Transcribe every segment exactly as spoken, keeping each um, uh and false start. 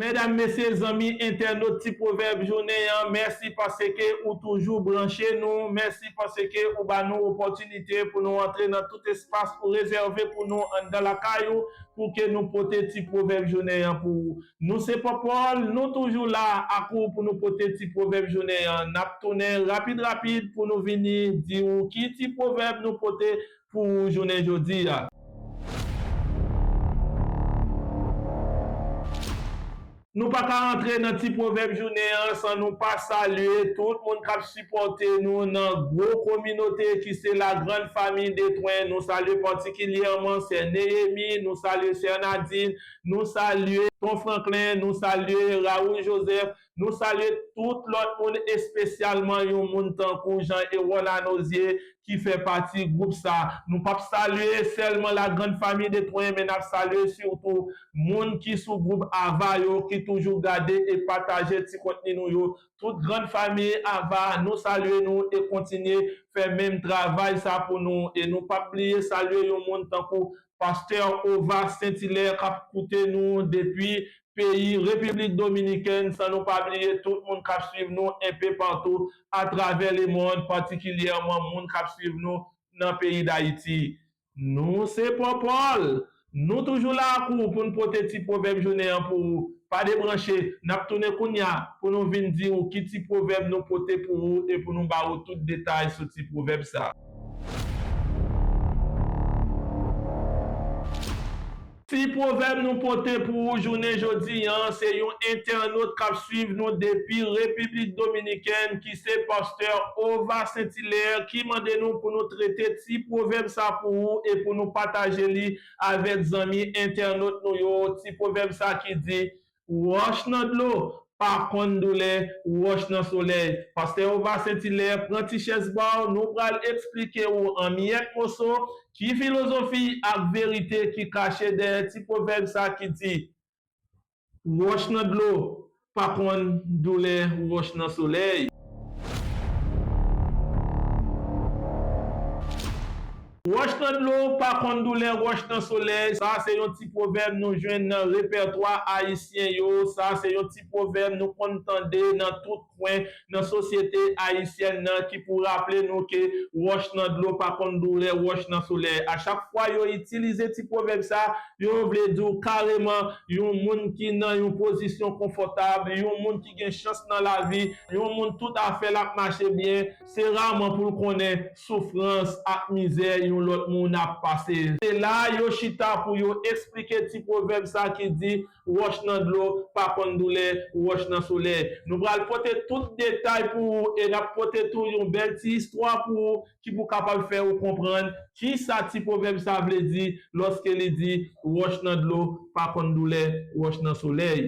Medam, mesye, zanmi entènot Ti Pwovèb jounen an, mèsi paske ou toujou branche nou. Mèsi paske ou ba nou opòtinite pou nou antre nan tout espas ou rezève pou nou anndan lakay ou, pou ke nou pote ti pwovèb jounen an pou ou. Nou se Pòpòl, nou toujou la ak ou pou nou pote ti pwovèb jounen an. N ap tounen rapid rapid pou nou vini di ou ki ti pwovèb nou pote pou ou jounen jodi a. Nou pa ka antre nan ti pwovèb jounen an san nou pa salye tout moun k ap sipòte nou nan gwo kominote ki se la grande famille de Twen. Nou salye patikilyèman sè Neyemi, nou salye sè Nadine, nou salye Ton Franklin, nou salye Raoul Joseph, nou salye tout lòt moun, espesyalman yon moun tankou Jean Erol Anozye ki fè pati gwoup sa. Nou p ap salye sèlman la grande famille de Twen, men n ap salye sitou moun ki sou gwoup Ava yo, ki toujou gade e pataje ti kontni nou yo. Tout grande famille Ava, nou salye nou e kontinye fè menm travay sa pou nou. E nou p ap bliye salye yon moun tankou Pastè Ova Sentilè k ap koute nou depi peyi Repiblik Dominikèn, san nou pa bliye tout moun k ap swiv nou enpe patou atravè lemonn, patikilyèman moun k ap swiv nou nan peyi Dayiti. Nou se Pòpòl. Nou toujou la ak ou pou n pote ti pwovèb jounen an pou ou. Pa debranche, n ap tounen kounye a pou nou vin di ou ki ti pwovèb nou pote pou ou e pou nou ba ou tout detay sou ti pwovèb sa. Ti pwovèb nou pote pou ou jounen jodi an, se yon entènot k ap swiv nou depi Repiblik Dominikèn, ki se Pastè Ova Sentilè, ki mande nou pou nou trete ti pwovèb sa pou ou e pou nou pataje li avèk zanmi entènot nou yo. Ti pwovèb sa ki di, wòch nan dlo pa konn doulè wòch nan solèy. Pastè Ova Sentilè, pran ti chèz pa w, nou pral eksplike ou an miyèt moso ki filozofi ak verite ki kache dèyè ti pwovèb sa ki di, wòch nan dlo pa konn doulè wòch nan solèy. Wòch nan dlo pa konn doulè wòch nan solèy. Sa se yon ti pwovèb nou jwenn nan repètwa ayisyen yo. Sa se yon ti pwovèb nou konn tande nan tout kwen nan sosyete ayisyèn nan ki pou raple nou ke wòch nan dlo pa konn doulè wòch nan solèy. A chak fwa yo itilize ti pwovèb sa, yo vle di w kareman yon moun ki nan yon pozisyon konfòtab, yon moun ki gen chans nan lavi, yon moun tout afè l ap mache byen, se raman pou l konnen soufrans ak mizè yon lòt moun ap pase. Se la yo chita pou yo eksplike ti pwovèb sa ki di, wòch nan dlo pa konn doulè wòch nan solèy. Nou pral pote tout detay pou ou e n ap pote tou yon bèl ti istwa pou ou ki pou kapab fè ou konprann kisa ti pwovèb sa vle di lòske li di, wòch nan dlo pa konn doulè wòch nan solèy.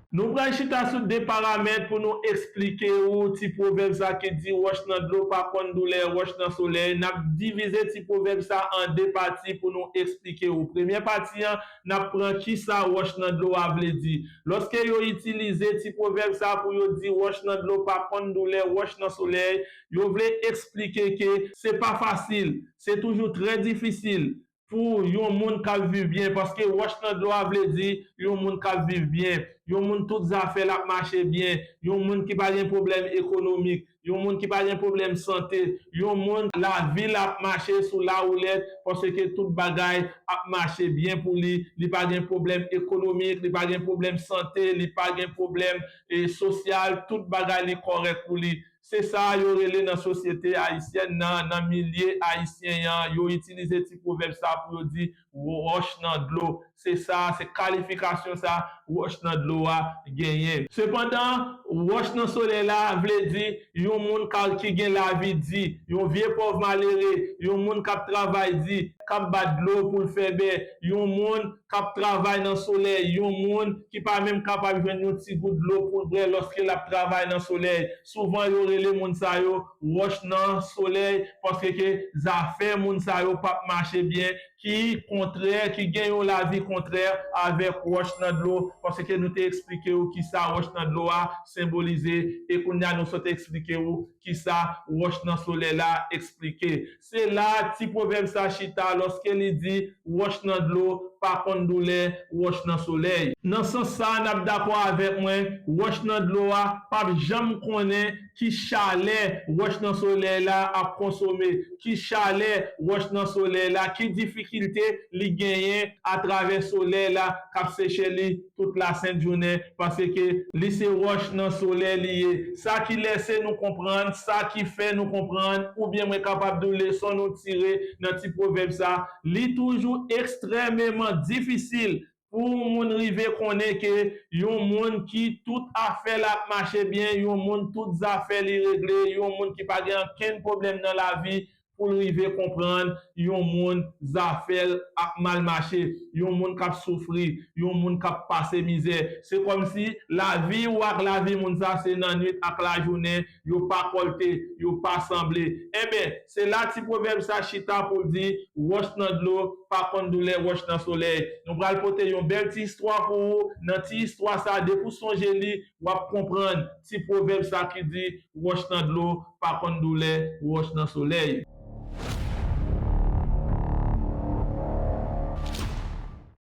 Nou pral chita sou de paramèt pou nou eksplike ou ti pwovèb sa ki di, wòch nan dlo pa konn doulè wòch nan solèy. N ap divize ti pwovèb sa an de pati pou nou eksplike ou. Premye pati an, n ap pran kisa wòch nan dlo a vle di. Lòske yo itilize ti pwovèb sa pou yo di, wòch nan dlo pa konn doulè wòch nan solèy, yo vle eksplike ke se pa fasil, se toujou trè difisil pou yon moun k ap viv byen, paske wòch nan dlo a vle di yon moun k ap viv byen, yon moun tout zafè l ap mache byen, yon moun ki pa gen pwoblèm ekonomik, yon moun ki pa gen pwoblèm sante, yon moun lavi l ap mache sou lawoulèt, paske tout bagay ap mache byen pou li, li pa gen pwoblèm ekonomik, li pa gen pwoblèm sante, li pa gen pwoblèm, e, sosyal, tout bagay li kòrèk pou li. Se sa yo rele nan sosyete ayisyèn nan, nan milye ayisyen an, yo itilize ti pwovèb sa pou yo di wòch nan dlo. Se sa, se kalifikasyon sa wòch nan dlo a genyen. Sepandan, wòch nan solèy la vle di yon moun ka, ki gen lavi di, yon vye pòv malere, yon moun k ap travay di, k ap bat dlo pou l fè bè, yon moun k ap travay nan solèy, yon moun ki pa menm kapab jwenn yon ti gout dlo pou l bwè lòske l ap travay nan solèy. Souvan, yo rele moun sa yo wòch nan solèy, paske ke zafè moun sa yo p ap mache byen, ki kontrè, ki gen yon lavi kontrè avèk wòch nan dlo, paske nou te eksplike w kisa wòch nan dlo a senbolize, e kounye a nou sot eksplike w kisa wòch nan solèy la eksplike. Se la ti pwovèb sa chita lòske li di, wòch nan dlo pa konn doulè wòch nan solèy. Nan sans sa, n ap dakò avèk mwen, wòch nan dlo a p ap janm konnen ki chalè wòch nan solèy la ap konsome, ki chalè wòch nan solèy la, ki difikilte li genyen atravè solèy la k ap seche li tout lasent jounen, paske li se wòch nan solèy li ye. Sa ki lèse nou konprann, sa ki fè nou konprann, oubyen mwen kapab di w leson nou tire nan ti pwovèb sa, li toujou ekstrèmeman difisil pou yon moun rive konnen ke yon moun ki tout afè l ap mache byen, yon moun tout zafè li regle, yon moun ki pa gen ankenn pwoblèm nan lavi, pou l rive konprann yon moun zafè l ap mal mache, yon moun k ap soufri, yon moun k ap pase mizè. Se kòmsi lavi w ak lavi moun sa se nan nwit ak lajounen, yo pa kòlte, yo pa sanble. Enben, se la ti pwovèb sa chita pou l di, wòch nan dlo pa konn doulè wòch nan solèy. Nou pral pote yon bèl ti istwa pou ou. Nan ti istwa sa, depi w sonje li, w ap konprann ti pwovèb sa ki di, wòch nan dlo pa konn doulè wòch nan solèy.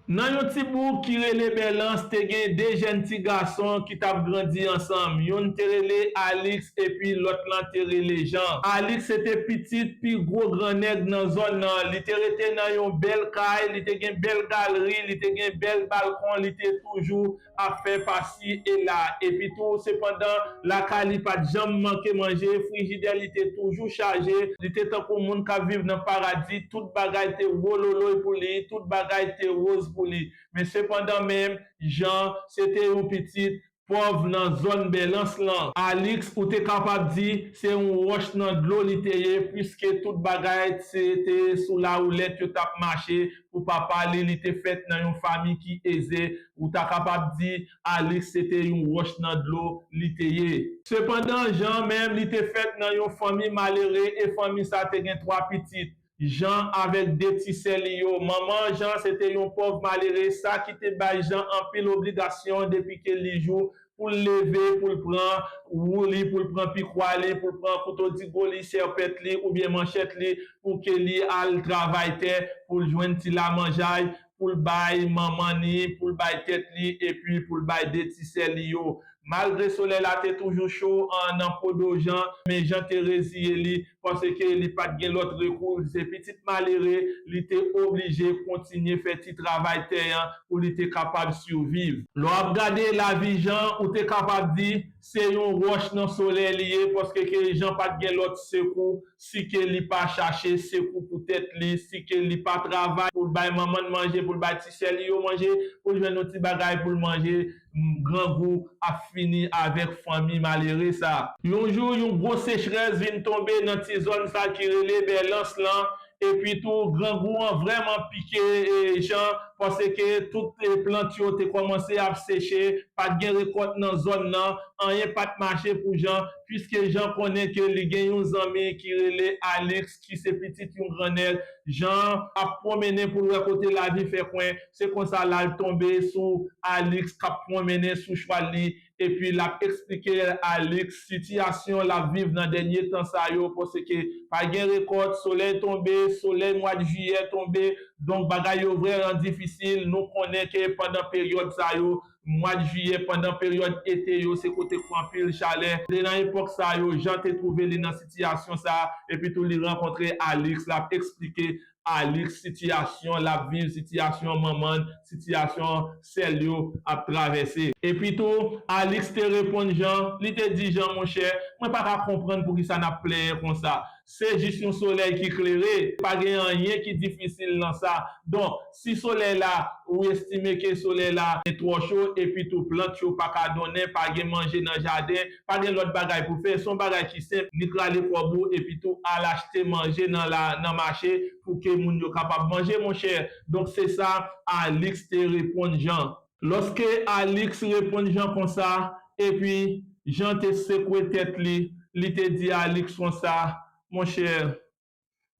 Nan yon ti bouk ki rele Bèlans, te gen de jèn ti gason ki t ap grandi ansanm. Youn te rele Alix epi lòt lan te rele Jan. Alix se te pitit pi gwo gran nèg nan zòn nan. Li te rete nan yon bèl kay, li te gen bèl galri, li te gen bèl balkon, li te toujou ap fè pasi e la. Epi tou, sepandan, lakay li pa t janm manke manje, frijidè li te toujou chaje, li te tankou moun k ap viv nan paradi, tout bagay te wololoy pou li, tout bagay te woz pou li. Men sepandan menm, Jan, se te yon pitit pòv nan zòn Bèlans lan. Alix, ou te kapab di, se yon wòch nan dlo li te ye, piske tout bagay se te sou lawoulèt yo t ap mache pou papa li, li te fèt nan yon fanmi ki eze, ou ta kapab di, Alix se te yon wòch nan dlo li te ye. Sepandan, Jan menm, li te fèt nan yon fanmi malere e fanmi sa te gen twa pitit. Jan avèk de ti sè li yo. Manman Jan se te yon pòv malere, sa ki te bay Jan anpil obligasyon depi ke li jou pou l leve, pou l pran wou li, pou l pran pikwa li, pou l pran kouto digo li, sèpèt li oubyen manchèt li, pou ke li al travay tè, pou l jwenn ti lamanjay, pou l bay manman ni, pou l bay tèt li, epi pou l bay de ti sè li yo. Malgre solèy la te toujou cho an, nan po do Jan, men Jan te reziye li, paske li pa t gen lòt rekou. Se pitit malere, li te oblije kontinye fè ti travay tè an pou li te kapab siviv. Lè w ap gade lavi Jan, ou te kapab di, se yon wòch nan solèy li ye, paske ke Jan pa t gen lòt sekou, si ke li pa chache sekou pou tèt li, si ke li pa travay pou l bay manman l manje, pou l bay ti sè li yo manje, pou l jwenn yon ti bagay pou l manje, m, grangou ap fini avèk fanmi malere sa. Yon jou, yon gwo sechrès vin tonbe nan ti zòn sa ki rele Bèlans lan, epi tou, grangou an vrèman pike, e, Jan, paske tout, e, plant yo te kòmanse ap seche, pa t gen rekòt nan zòn nan, anyen pa t mache pou Jan, piske Jan konnen ke li gen yon zanmi ki rele Alix, ki se pitit yon gran nèg. Jan ap pwonmennen pou l wè kote lavi fè kwen, se konsa l al tonbe sou Alix k ap pwonmennen sou chwal li, epi l ap eksplike Alix sitiyasyon l ap viv nan dènye tan sa yo, paske pa gen rekòt, solèy tonbe, solèy mwa d jiyè tonbe, donk bagay yo vrèman difisil. Nou konnen ke pandan peryòd sa yo, mwa d jiyè, pandan peryòd ete yo, se kote k fè anpil chalè. Se nan epòk sa yo, Jan te twouve li nan sitiyasyon sa, epi tou li rankontre Alix, l ap eksplike Alix sitiyasyon l ap viv, sitiyasyon manman l, sitiyasyon sè l yo ap travèse. Epi tou, Alix te reponn Jan, li te di Jan, monchè, mwen pa ka konprann poukisa n ap plenyen konsa. Se jis yon solèy ki klere, pa gen anyen ki difisil nan sa. Donk, si solèy la, ou estime ke solèy la twò cho, epi tou plant yo pa ka donnen, pa gen manje nan jaden, pa gen lòt bagay pou fè, se yon bagay ki senp, nik rale kòb ou, epi tou al achte manje nan la, nan mache pou ke moun yo kapab manje, monchè. Donk, se sa Alix te reponn Jan. Lòske Alix reponn Jan konsa, epi Jan te sekwe tèt li, li te di Alix konsa, monchè,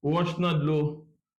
wòch nan dlo,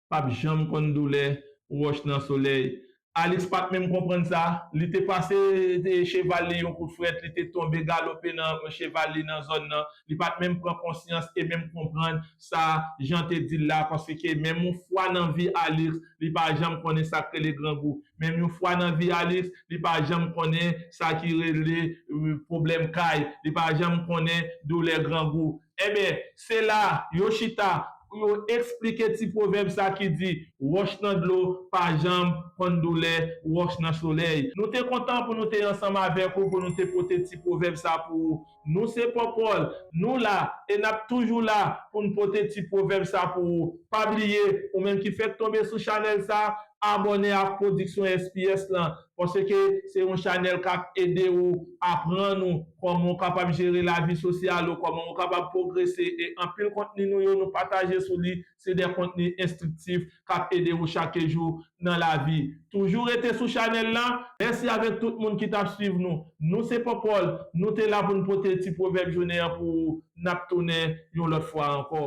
p ap janm konn doulè wòch nan solèy. Alix pa t menm konprann sa. Li te pase, te, cheval li yon kout frèt, li te tonbe galope nan cheval li nan zòn nan. Li pa t menm pran konsyans e menm konprann sa Jan te di l la, paske menm yon fwa nan vi Alix, li pa janm konnen sa k rele grangou. Menm yon fwa nan vi Alix, li pa janm konnen sa ki rele, euh, pwoblèm kay. Li pa janm konnen doulè grangou. Enben, se la, yo chita, pou yo eksplike ti pwovèb sa ki di, wòch nan dlo pa janm konn doulè wòch nan solèy. Nou te kontan pou nou te ansanm avèk ou, pou nou te pote ti pwovèb sa pou ou. Nou se Pòpòl, nou la, e n ap toujou la pou n pote ti pwovèb sa pou ou. Pa bliye, ou menm ki fèk tonbe sou chanèl sa, abòne ak Pwodiksyon S P S lan, paske se yon chanèl k ap ede ou, aprann ou kòman ou kapab jere lavi sosyal ou, kòman ou kapab pwogrese, e anpil kontni nou yo, nou pataje sou li, se de kontni enstriktif k ap ede ou chak jou nan lavi. Toujou rete sou chanèl lan. Mèsi avèk tout moun ki t ap swiv nou. Nou se Pòpòl, nou te la pou n pote ti pwovèb jounen an pou ou. N ap tounen yon lòt fwa ankò.